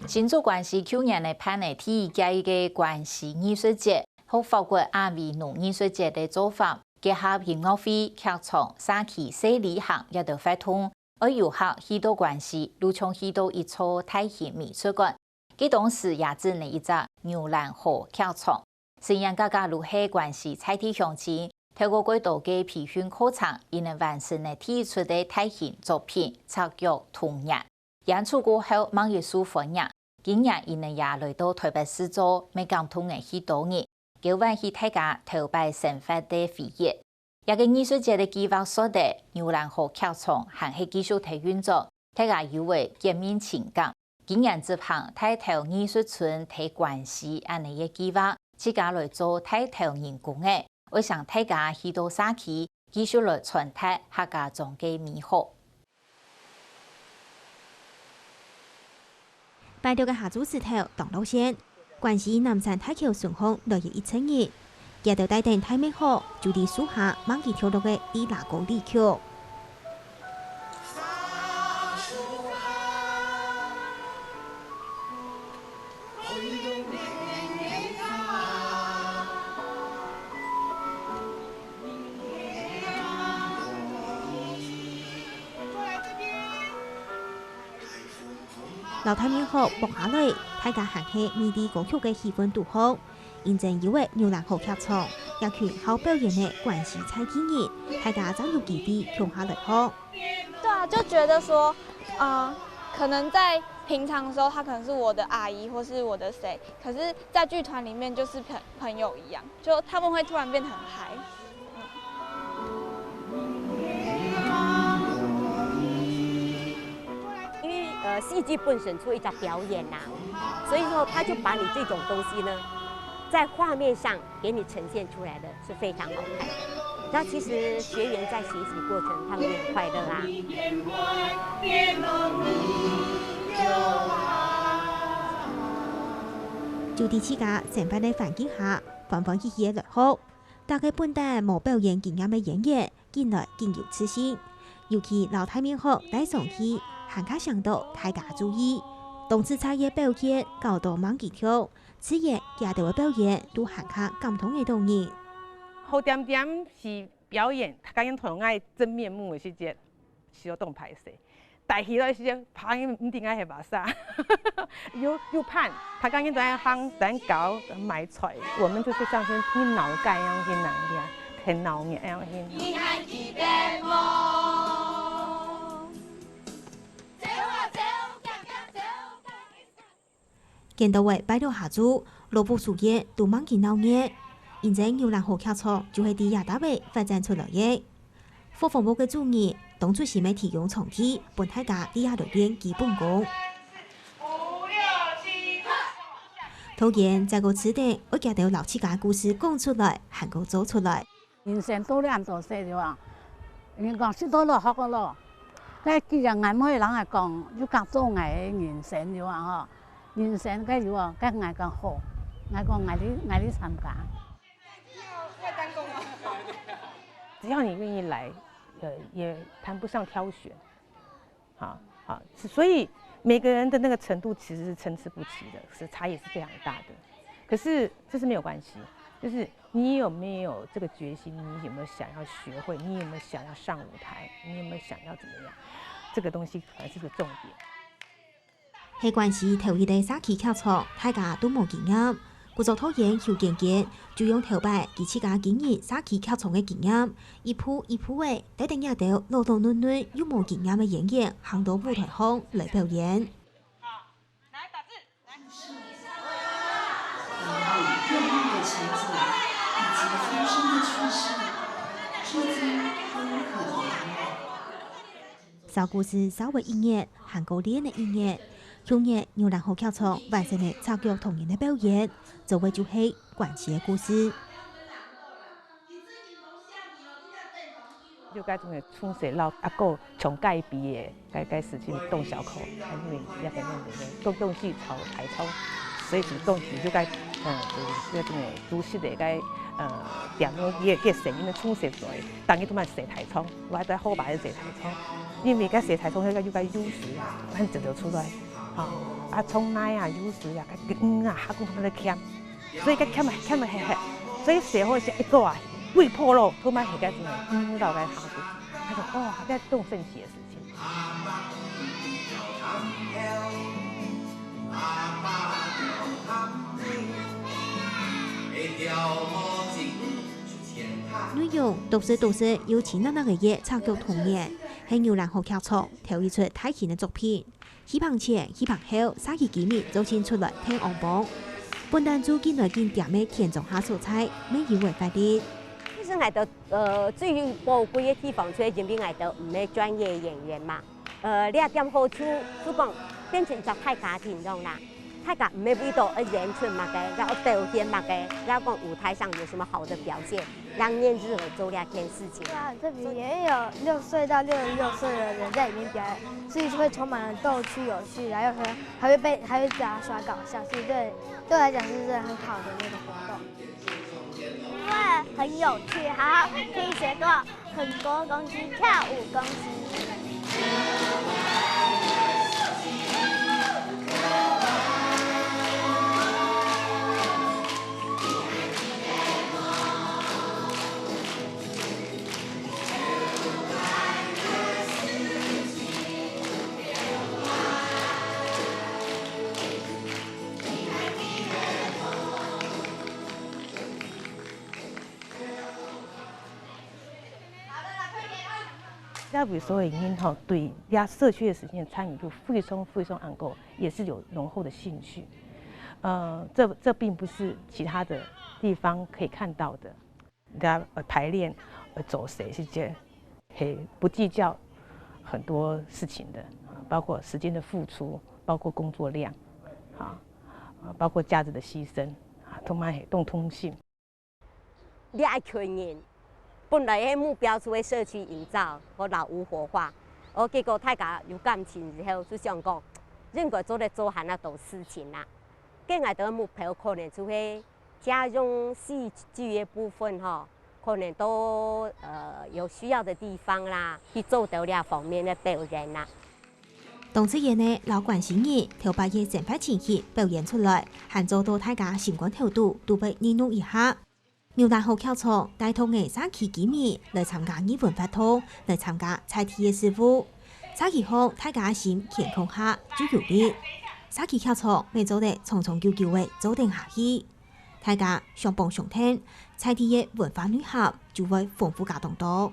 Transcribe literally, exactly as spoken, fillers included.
新竹關西舊年呢辦个第一屆个關西藝術節，學法國阿維農藝術節个做法，結合音樂會、劇場、社區細旅行這兜活動，愛遊客去到關西，就像去到一座大型美術館。佢當時也整了一隻牛欄河劇場，成員家家就係關西在地鄉親，透過過多个培訓課程，佢等完成了第一齣个大型作品《赤腳童年》。 演出過後，吂一受歡迎。今年佢等也來到臺北市做，乜感動了許多人，勾喚起大家頭擺生活个回憶。這個藝術節个計畫說得，牛欄河劇場還係繼續在運作，大家有个見面情感。今年執行大頭藝術村在關西恁呢个計畫，自家來做大頭人工个，愛請大家去到社區，繼續來傳達客家庄个美好。 拜六个下晝時頭當落線，關西南山大橋脣項來了一陣人，佢兜戴等大面殼，就在樹下吂幾跳落个哩啦歌哩曲。 摎大面殼剝下來，大家還係迷戀歌曲个氣氛肚項。因爭有个牛欄河劇場，這群好表演个關西在地人，大家正有機會共下來學。对啊，就觉得说，呃，可能在平常的时候，他可能是我的阿姨或是我的谁，可是，在剧团里面就是朋朋友一样，就他们会突然变得很嗨。因为呃，戏剧本身就一种表演呐、所以说他就把你这种东西呢，在画面上给你呈现出来的是非常好看。那其实学员在学习过程，他们也很快乐啊。就在自家生活个環境下，歡歡喜喜个來學。逐個本旦無表演經驗个演員， 緊來緊有自信，尤其摎大面殼戴上去，還較想到大家注意。當時在个表現搞到吂幾跳，自然佢兜个表演都還較感動得到人。好恬恬去表演，大家人同𠊎真面目个時節，實在當歹勢。 帶起來時間，旁邊毋知𠊎係麼儕，又又盼，大家人都在行，在搞買菜，我們就是像是去鬧街一樣去鬧去啊，很鬧熱一樣去。見到个拜六下晝，老屋書院都吂幾鬧熱，因為牛欄河劇場就係在這搭位發展出來个。 伙房屋个主人當出心个提供場地，分大家在這來練基本功。導演再過指定，愛佢兜摎自家故事講出來，還過做出來。人生到這恁多歲了啊，人講食到老學到老，該既然𠊎妹人來講，又講做𠊎个人生了啊吼，人生該了啊，該𠊎講好，𠊎講𠊎哩𠊎哩參加。 只要你愿意来，呃，也谈不上挑选，好，好，所以每个人的那个程度其实是参差不齐的，是差异是非常大的。可是这是没有关系，就是你有没有这个决心，你有没有想要学会，你有没有想要上舞台，你有没有想要怎么样，这个东西反而是个重点。 係關西頭一个社區劇場，大家都無經驗。故所導演邱堅堅就用頭擺佢自家經營社區劇場个經驗，一步一步仔帶等這兜老老嫩嫩又無經驗个演員行到舞台項來表演。紹故事紹會一年， 還過練仔一年。舊年牛欄河劇場完成了赤腳童年个表演，做个就係關西个故事。就該種个從細摎阿哥唱該比个，該該事情當小可，因為也很認真，當當時炒台菜，所以就當時就該，嗯，就該種个主食个該，呃，點樣个个聲音，從細做，當然都蠻洗台菜，我還在後排洗台菜，因為該洗台菜那個又該有時，反正就出來。吼，啊，蔥泥啊、油水啊、該魚啊，還過佢个芡，所以該芡啊，芡啊係係，所以細漢時一到啊，胃破咯，都嘛係該種个魚落該下肚，他說哦，該當神奇个事情。內容多時多時有親熱熱个嘢插曲童年，係牛欄河劇場頭一齣大型个作品。 戲棚前、戲棚後，社區居民做陣出來𢯭紅梆。本旦就緊來緊恬个田莊下所在，乜有位發力。其實𠊎兜，呃，最寶貴个地方，就係因為𠊎兜毋係專業演員嘛。呃，這點好處，就講變成一隻大家庭樣啦。大家毋係為著愛演出麼个，愛表現麼个，愛講舞台上有什麼好的表現， 讓念日文做這件事情。對啊，很特別，因為有六歲到六十六歲的人在裡面表演，所以就會充滿了逗趣、有趣，然後還還會被還會大家耍搞笑，所以對對我來講是真的很好的那個活動。因為很有趣，還可以學到很多東西，跳舞東西。 這位所有人吼，對這社區个事情參與度非常非常恁高，也是有濃厚的興趣。呃，這這並不是其他的地方可以看到的。人家呃排練、呃做事時節，係不計較很多事情的，啊，包括時間的付出，包括工作量，啊，啊，包括價值的犧牲，啊，同埋係當同心。 這一群人本來个目標就係社區營造和老屋活化，哦，結果大家有感情以後就想講，應該做得做還較多事情啦。該𠊎兜个目標可能就係借用戲劇个部分吼，可能到呃有需要的地方啦，去做到這方面个表演啦。 當自然个摎關心人頭擺个生活情形表演出來，還做到大家心肝頭肚都會熱絡一下。牛欄河劇場帶動个社區居民來參加藝文活動，來參加在地个事務。社區項大家心健康下就有力。社區劇場乜做得長長久久个做等下去。大家相幫相𢯭，在地个文化內涵就會豐富加當多。